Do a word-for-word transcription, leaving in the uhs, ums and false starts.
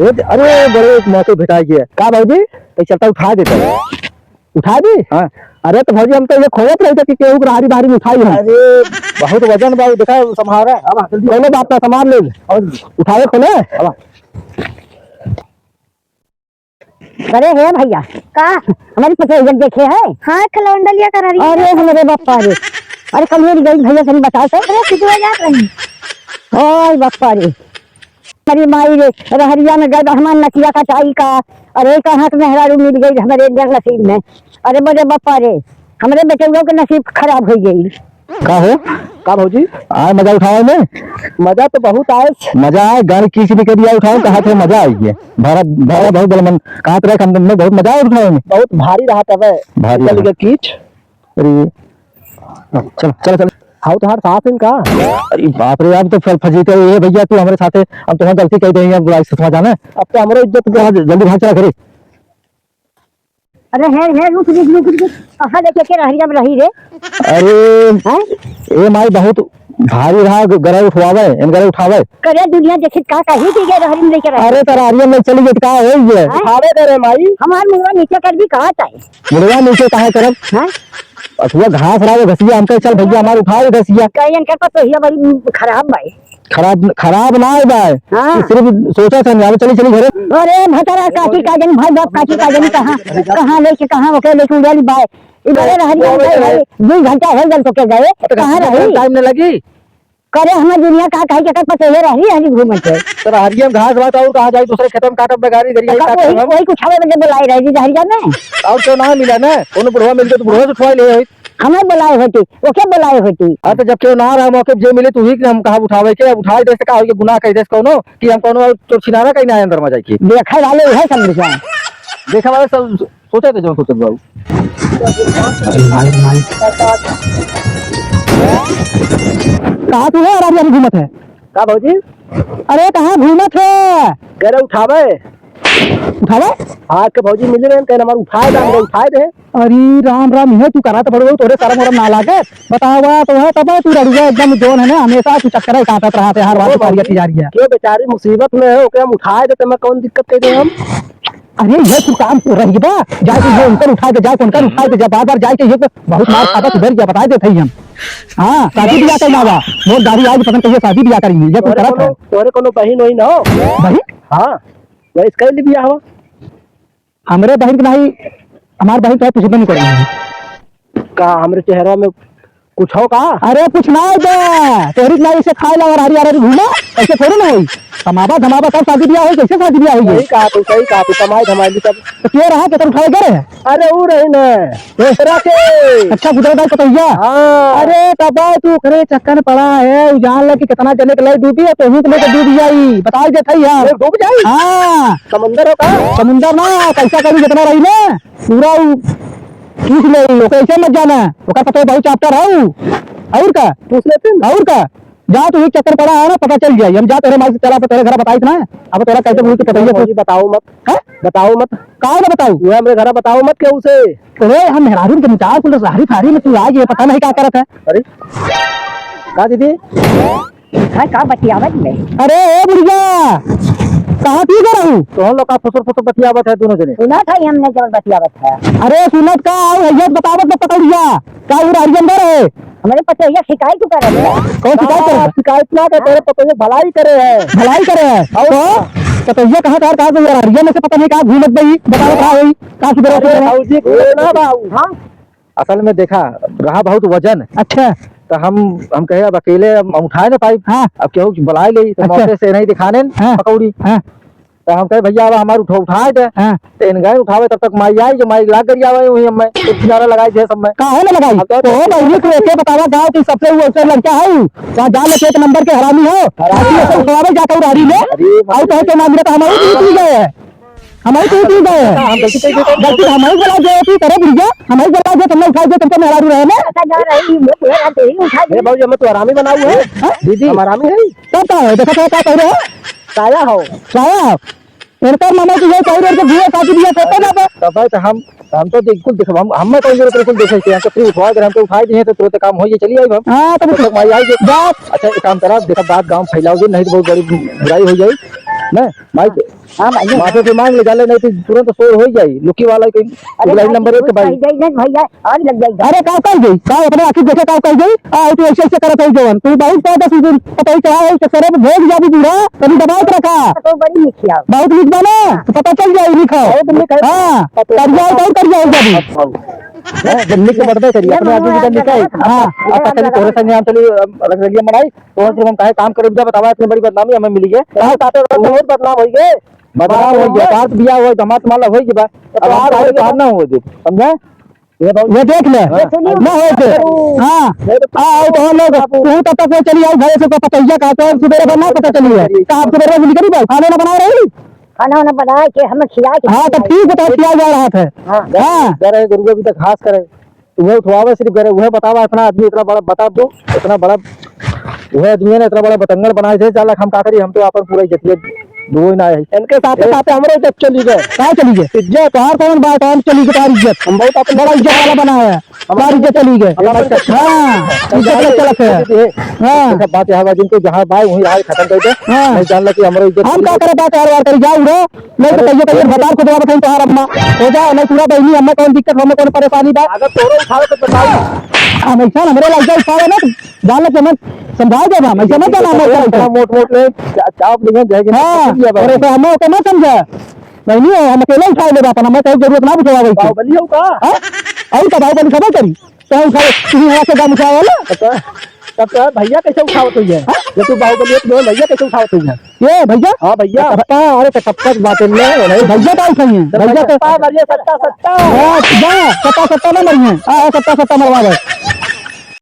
ए, अरे, बड़े एक मौके भेटाइ गया। का भौजी? तो चलता उठाइ देता। उठाइ दी? हाँ। अरे, तो भौजी, हम तो ये खोजत रही थे कि केहू के रहरी बहरी में उठाई हम। अरे, बहुत वजन बा, देखा, संभारा। अब जल्दी। कौनो बात ना, संभार ले। अब उठावे खोले। अब। अरे हे भैया, का? हमरी पतोहिया देखे है? हाँ, खलौंडलिया करहरी। अरे हमरे बापा रे, अरे कल मेरी गई भैया, तनी बताओ तो। अरे सिधुआ जात रही। ओए बापा रे, अरे माई रे, रहरिया में गए हमार नसिया कटाई का। अरे कहाँ के मेहरारू मिल गई हमरे नसीब में। अरे मोरे बापा रे, हमरे बेटउआ के नसीब खराब होइ गई। का हो? का भौजी? आए मजा उठावे में? मजा तो बहुत आए। मजा आए, गाड़ी खींच निकल दिया उठावे, कहा थे मजा आई है। भाड़ा, भाड़ा बहुत बड़ा मन, कहा थे हम में बहुत मजा आए उठावे में। बहुत भारी रहा तबे। भारी निकल रहा। गया कीच। अरे, चल, चल, चल। हाउ तो हर साथ इनका। अरे बाप रे, अब तो फल फजीते हुए भैया, तू हमरे साथे, हम तुम्हारी गलती कह देंगे, अब बुलाई सतवा जाना। अब तो हमरो इज्जत गया। जल्दी भाग चला घरे। अरे हे, हे, रुक, रुक, रुक, रुक। कहाँ लेके के रहरिया में रही रे? अरे, हैं? ए माई, बहुत भारी रहा, ग-, गरे उठवावे, इन गरे उठावे। करे दुनिया देखित का कही थी ये रहरी में लेके रहे। अरे, तो रहरिया में चली गई, का होई ये? हैं? उठावे दे रे माई। हमार मुड़वा नीचे कर भी कहा चाहे। मुड़वा नीचे कहाँ करब? हैं? अथुआ घास रहा, घसिया, हमके चल भैया, हमार उठावे घसिया। कहीं इनकर पतोहिया बड़ी खराब बाई। खराब, खराब ना है भाई। हाँ। तू सिर्फ सोचा था, अब चली, चली घरे। अरे भतरा काकी का जनी, भाई बाप काकी का जनी, कहाँ, कहाँ लेके, कहाँ ओके लेके उड़ाली बाय। इधरे रहरी हम गए भाई, दो घंटा हो गल तो के गए, तो कहाँ रही? टाइम न लगी। करे हमार दुनिया का कहे के कर पतोहे रहरी, हरी घूमत है। तो रहरिया में घास बात और कहाँ जाई, दूसरे खेतों में काटब बेगारी, गरिया तो का काटब वही, हम। वही कुछ हमें बदे बुलाए रही जी रहरिया में। और क्यों ना मिला ना, कोनो बुढ़वा मिल गया तो बुढ़वा से उठवा ले होई। हमें बुलाए होती, ओके बुलाए होती। हाँ, तो जब केहू ना रहा मौके पे जे मिले, तू ही के हम कहा उठावे के, अब उठाए दे से का होई, गुनाह कह दे से कौनो, कि हम कौनो चोर छिनारा कहीं ना अंदर में जाए के। देखे वाले उहे समझ जाए। देखे वाले सब सोचे थे जो सोचत बाबू। कहाँ तू है, अरे अभी घूमत है? का भौजी? अरे कहाँ घूमत है? करे उठावे। उठावे? हाँ, के भौजी मिले रहे, कहने हमार उठाए दे, हमरे उठाए दे। अरे राम राम, इहे तू करत बड़ो, तोरे शरम वरम ना लागे? बतावा तो है, तब तू रड़ुआ एकदम जोन है ना, हमेशा तू चक्कर काटत रहा थे, हर बात ओ पारी भौजी, जा रही है। के बेचारी मुसीबत में है, ओके हम उठाए देते, मैं कौन दिक्कत कह दे हम? अरे ये तू काम कर रही बा, जाके ये उनकर उठाए दे, जाके उनकर उठाए दे, जब बार बार जाके ये तो बहुत मार खाता सुधर गया, बताए देते ही हम। हाँ, शादी बियाह करना बा, मोर दाढ़ी आज पसंद कहिए शादी बियाह करेंगे, ये तू तोरे करत कोनो, है। तोरे कोनो बहिन वही ना हो? बहिन? हाँ, वही इसका ही बियाह हो। हमरे बहिन के नाही, हमार बहिन तो पूछबे नहीं करेंगे। का हमरे चेहरा में कुछ हो का? अरे कुछ ना हो बे, तोहरी के नाही इसे खाए ला और हरी हरी घूमे, ऐसे थोड़ी ना होई। कमाबा धमाबा तब शादी बियाह होई, कैसे शादी बियाह होई? सही कहा तू, सही कहा तू, कमाई धमाई ली तब। तो के रहा, केतन उठाए गए रहे? अरे वो रही ना, ए? राकेश। अच्छा, गुजरा दाई पतोहिया। हाँ। अरे तब तू ओकरे चक्कर में पड़ा है, उ जान ले कि कितना जने के लिए डूबी है, तो ही के लेके डूब जाई, बताई देते ही हम। ये डूब जाई? हाँ। समुंदर हो का? समुंदर ना, पैसा कौड़ी जितना रही ना, पूरा उ पूछ ले, ओके ऐसे मत जाना, ओकर पता बहुत चैप्टर है उ। और का? पूछ लेते हैं। और का? जा तू ही चक्कर पड़ा है ना, पता चल जाई। हम जा तोरे माई से चला, तोरे घर बताई ना, अब तोरा कैसे मुंह से पता ही है। भौजी बताओ मत। हैं? बताओ मत। काहे ना बताऊ? वो हमरे घर बताओ मत केहू से। अरे हम मेहरारू के मिजाज कुल सारी फारी में तू आ गए, पता नहीं का करत है। अरे का दीदी? हाँ, का बतियावत में? अरे ए बुढ़िया, कहाँ पी गए रहू? तो हम लोग का फुसुर फुसुर बतियावत है दोनों जने। सुना था ही हमने जब बतियावत है। अरे सुनत का, और हैयत बतावत में पकड़िया, का उ रहरिया में रहे? हमरे पतोहिया शिकायत करे है। कौन शिकायत करे हाँ, है? शिकायत ना करे, तेरे पतोहिया भलाई करे है। भलाई करे है? और तो पतोहिया कहाँ का, का रहरिया में से पता नहीं का घूमत बई, बतावत रहा होई, का सुधरत अरे रहा। भौजी, घूमत ना बाऊ। हाँ? असल में देखा, रहा बहुत वजन। अच्छा। तो हम, हम कहे अब अकेले हम उठाए ना पाई। हाँ। अब केहू बुलाए ले, तो अच्छा। मौके से नहीं दिखाने न हाँ। पकौड़ी। हाँ। तो हम कहे, "भैया, अब हमार उठा, उठाए दे।" हाँ। तो इन गए उठावे, तब तक माई आई, जो माई लाग गरियावे, वही हम मैं एक किनारा लगाई दे सब में। काहे ना लगाई? अब तो तो बहिनी, तू एके बतावा, गाँव की सबसे वो ऐसे लड़का है, वहाँ जान लेके एक नंबर के हरामी हो। हरामी। आदमी ऐसे उठावे जाता हूँ रारी में। अरे, और कहे के मामले तो हमारे भी पी गए हैं। हमारे तो पी गए हैं। हम गलती कर देते हैं। गलती तो हमारी बोला गया थी, करे बुढ़िया, हमारी बोला गया, तुमने उठा दिया, तुमको मेहरारू रहे ना। ऐसा जा रही है, ये पूरा रात यही उठा ए, दिया। भाई, हमें तो हरामी बनाऊ है। हाँ? दीदी। हम हरामी है। तब का है? देखो तो क्या कह रहे हो? साया हो। साया हो। इनकर मामा जी ये कह रहे थे, "भैया, शादी बियाह करते ना बे।" तब है तो हम, हम तो बिल्कुल देख, हम, हम में कौन जरूरत बिल्कुल देखे थे, हम तो फ्री उठवा दे, हम तो उठाई दिए, तो तुरंत काम हो ये चली आई हम। हाँ, तो तब तक माई आई जे। जा। अच्छा, एक काम करा, देखा बात गाँव फैलाओगे, नहीं तो बहुत बड़ी बुराई हो जाए। ना, माई के हाँ भाई, माफी फिर मांग ले, जाले नहीं तो तुरंत शोर हो जाई। लुकी वाला के अरे उगलाई भाई, नंबर एक कुछ भाई। कह जाई ना भैया, आग लग जाई। अरे का कह गई? का अपने आँखी देखे का कह गई? आ, तू ऐसे ऐसे करत है जवन। तू बहुत ज्यादा सुन, पता ही चढ़ा है, चक्कर में भोग जाबी बूढ़ा, तनी दबाए के रखा। तो बड़ी लिखिया। बहुत लिख बा ना, तो पता चल जाई लिखा। बहुत लिख है। हाँ, पता करिया है तो और करिया हो जाबी। हाँ, जब लिख के बढ़बे करिए, अपने आदमी की जब लिखाई। हाँ। अब तक चली तोरे संगे हम चली, अ, रख लिया मनाई। तो सिर्फ हम काहे काम करे, बतावा, इतनी बड़ी बदनामी हमें मिली है। हाँ, ताते बहुत बदनाम होई गए। बदनाम होई गया, बात बिया होई, तो हमार तुम्हारा होई गया। अब हम काहे बाहर ना हो दे, समझा? ये देख ले, हाँ। ना होई दे। हाँ। आ, आओ तो हम लोग, तू तब तक वो चली आई, घर से को पतैया का, तो सुबेरे पर ना पता चली है। तो आप सुबेरे में निकली भाई, खाना ना बना रही? खाना वाना बना के, हमें खिला के हाँ, तो ठीक है, तो खिला जा रहा था। हाँ। हाँ। जा रहे गुरुआ भी तो घास करे। उहे उठवावे सिर्फ करे, उहे बतावा, इतना आदमी इतना बड़ा बता दो, इतना बड़ा, उहे आदमी ने इतना बड़ा बतंगड़ बनाए थे, चालक हम का करी, हम तो आपन पूरा इज्जतिया डुबोई ना है। इनके साथे ए। साथे हमरो इज्जत चली गए। का चली गए? इज्जत तोहार कौन बा, कौन चली गए तोहार इज्जत? हम बहुत अपन बड़ा इज्जत वाला बनाया है। हमारी इज्जत चली गए। हमारी इज्जत हाँ, इज्जत का चलत है। हाँ। अच्छा, बात यहाँ बा, जिनको जहाँ बाय वहीं रहा, खत्म कर दे। हाँ। नहीं जान ला कि हमरो इज्जत हम चली का गई। करे बात यार, यार करी जाओ रे। नहीं तो कहिए, कहिए, भतार खुदवा बताई तोहार अम्मा। हो जाए, नहीं पूरा बहनी, अम्मा कौन दिक्कत, हमें कौन परेशानी बा? अगर तोरो उठावे तो बताओ। हम ऐसा ना, हमरे लड़का उठावे ना, तो जान ले, समझ, समझा दे बा, हम ऐसा मत जाना, हम ऐसा इतना मत। मोट मोट ले, चा-, चाप नहीं है, जाएगी हाँ, तो लिया बा। और ऐसा हमें ओके मत समझा। नहीं, नहीं, हम अकेले उठाए ले बा, अपन हमें कोई जरूरत ना बुझावा वैसे। बाहुबली हो का? हाँ? और का बाहुबली खबर करी? तो उठाए, तू वहाँ से गाम उठाए वाला? पता, तब तो भैया कैसे उठावत हुई है? हाँ? ये तू बाहुबली एक दो भैया कैसे उठावत हुई है? ये भैया? हाँ भैया। सत्ता, अरे तो सत्ता की बात है, ले, ले। भैया का उठाई है? तो भैया तो सत्ता, भैया सत्ता, सत्ता। हाँ, जा, सत्ता, सत्ता ना मरी है। हाँ, हाँ, सत्ता, सत्ता मरवा दे।